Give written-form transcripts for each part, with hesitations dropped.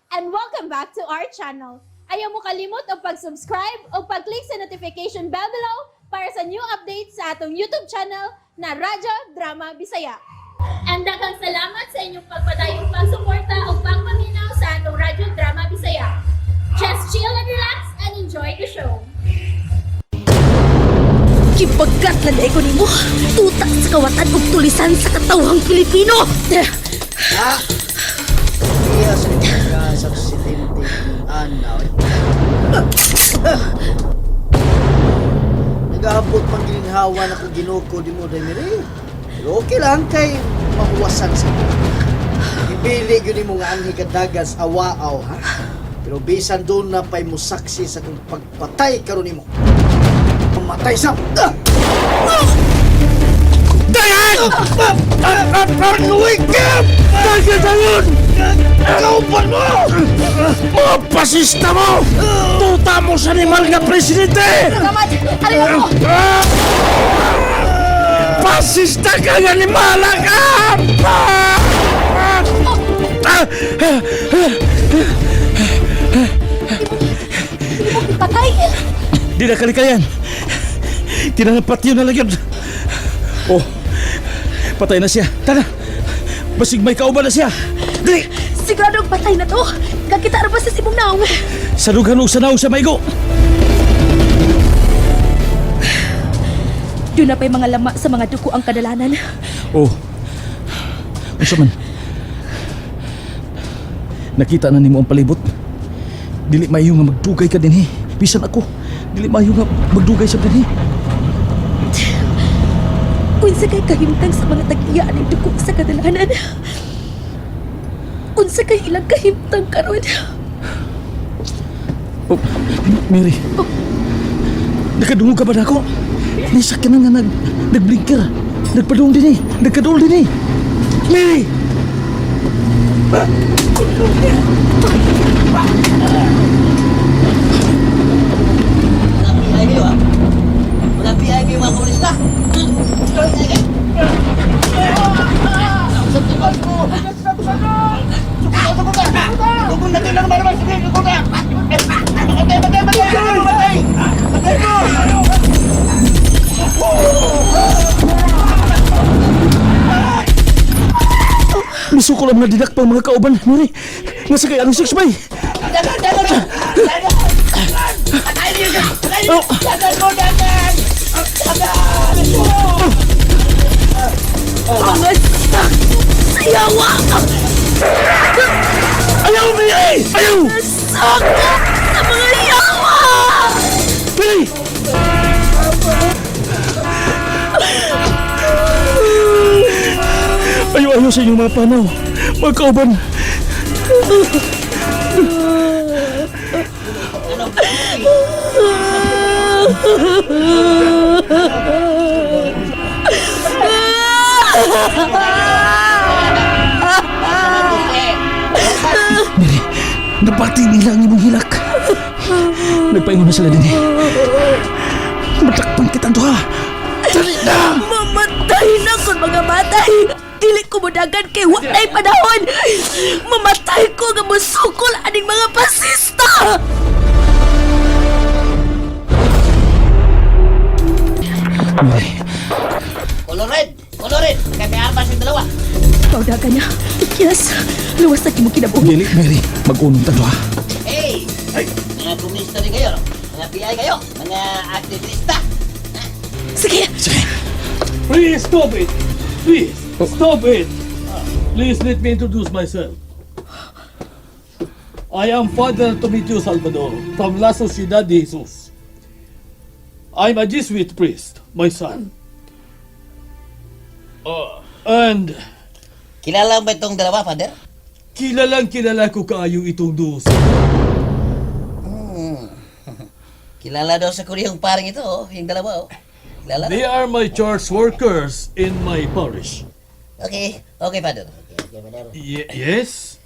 And welcome back to our channel. Ayaw mo kalimot og pag-subscribe o pag-click sa notification bell below para sa new updates sa atong YouTube channel na Radyo Drama Bisaya. And daghang salamat sa inyong pagpadayong pagsuporta o pagpaminaw sa atong Radyo Drama Bisaya. Just chill and relax and enjoy the show. Gibagat lang ko nimo. Tuta sa kawatan ug tulisan sa katawhang Pilipino. Ah! Iya sa ka sa presidente Ana. Nagaabot pang gininhawa na kung ginoko di mo dahil. Pero okay lang kay mahuwasan sa Ibili yun mo nga anhi kadagan sa awaaw, ha? Pero bisan doon na pa'y musaksi sa kung pagpatay karon nimo. Mamatay sa... Ah! Dayan! Paranoid ka! Dayan! Ikaw pa mo! Mga pasista mo! Tuta mo sa animal nga presidente! Kamad, alin mo? Pasista ka nga animal ka! Patay! Di na kalikayan. Kinanapat yun na lang yun. Oh, patay na siya. Tara, basig may kauban na siya. Dali! Siguradong patay na to. Kakita ra ba sa sibong naong? Sa dughan og sa naong sa maigo. Doon na pa'y mga lama sa mga duko ang kadalanan. Oh, unsa man? Nakita na nimo ang palibot. Dili maayo nga magdugay ka dinhi. Bisan ako, dili maayo nga magdugay sa dinhi. Unsa kay kahimtang sa mga tag-iya aning duko sa kadalanan? Unsa kay ilang kahimtang karon? Oh, Mary. Nakadungog ka ba nako? Nisakyanan nga nagblinker. Nagpadung dinhi, nagkadul dinhi. Mary! Mga PI kayo, ha? Mga PI kayo, mga komunista! Misukol ang mga didakpang mga kauban, Mary. Nasa kay ang six bay. Oh. Mga sak sa yawa! Ayaw, Mary! Ayaw! Sakop sa mga yawa! Mary! Ayaw, ayaw sa inyong mga panaw. Mga kauban. Mary, nabati nila ang imong hilak. Nagpaingon na sila din eh. Matakpan kita duha. Dali na! Mamatay na kon mga matay! Dili ko modagan kay walay panahon! Mamatay ko nga musukol aning mga pasista! Mary, Color red! Color red! Kaya may armas yung dalawa. Paudagan na. Yes! Luwas na kimo kinabuhi. dili Mary, mag-unong ta duha. Hey! Mga komunista rin kayo, no? Mga PI kayo, mga aktivista. Sige! Sige. Please stop it! Please stop it! Please let me introduce myself. I am Father Tomitio Salvador from La Sociedad de Jesus. I'm a Jesuit priest, my son. And Kilala mo ba itong dalawa, Father? Kilalang kilala ko kaayo itong dos. Kilala daw sa kuriyong paring ito, oh. Yung dalawa, oh. Kilala They daw. are my church workers in my parish. Okay, okay, Father. Okay, Father. Yes?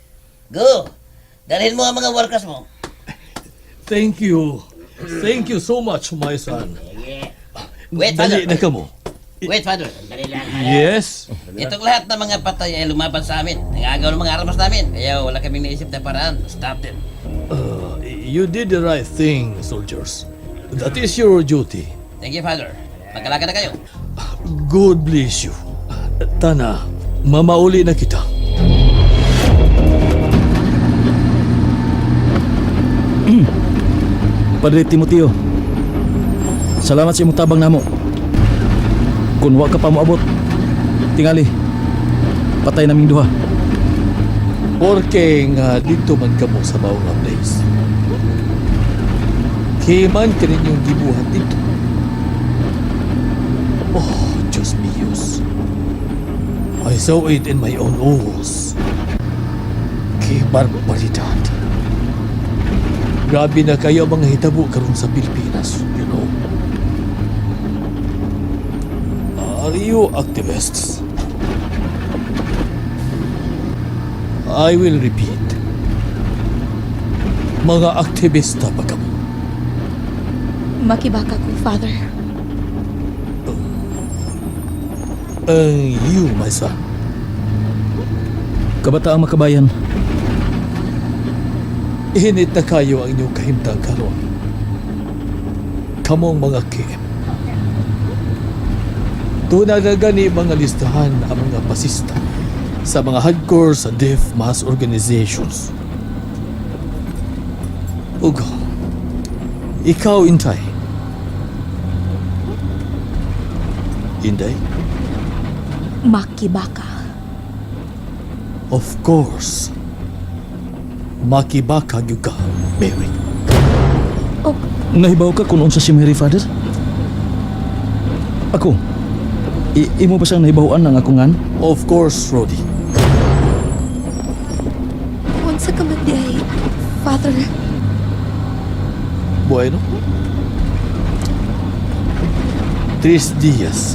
Go! Dalhin mo ang mga workers mo. Thank you. Thank you so much, my son. Yeah. Wait, Dali Father. na kamo. Wait, Father. Dali lang. Yes. Itong lahat ng mga patay ay lumaban sa amin. Nangagaw ng mga armas namin. Kaya wala kaming naisip na paraan. Stop them. You did the right thing, soldiers. That is your duty. Thank you, Father. Magkalakad na kayo. God bless you. Tana, mamauli na kita. Padre Timoteo, salamat sa imong tabang namo. Kung wa ka pa moabot, tingali, patay naming duha. Porque nga dito man kamo sa mao nga place. Kay man kaninyong gibuhat dito. Oh, Diyos míos. I saw it in my own ojos. Que barbaridad. Grabe na kayo ang mga hitabo karon sa Pilipinas. Are you activists? I will repeat. Mga aktivista pa kamo. Makibaka ko, Father. And you, my son. Kabataang makabayan, Init na kayo ang inyong kahimtang karon. Kamong mga KM. Tuna na gani mga listahan ang mga pasista sa mga hardcore sa deaf mass organizations. Ugo, ikaw, Intay. Inday? Makibaka. Of course. Makibaka gyud ka, Mary. Oh, nahibaw ka kung unsa si Mary, Father? Ako, imo ba siyang nahibawan ang akong ngan? Of course, Rody. Unsa ka man di ay, Father? Bueno. 3 días.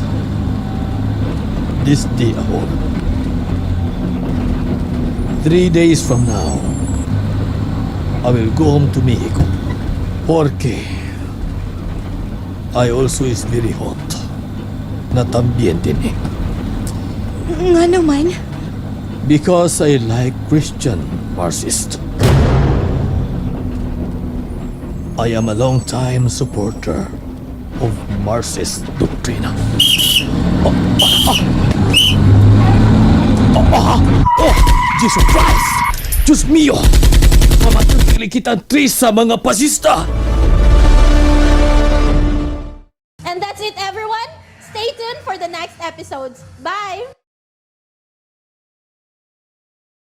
This day ahora. 3 days from now, I will go home to Mexico. Porque I also is very hot. Na también din eh. Nga naman. Because I like Christian Marxist. I am a long-time supporter of Marxist doctrine. Oh, oh, oh. Oh, oh, Jesus Christ! Diyos mio! Mamatay kita tres sa mga pasista! And that's it, everyone. Stay tuned for the next episodes. Bye!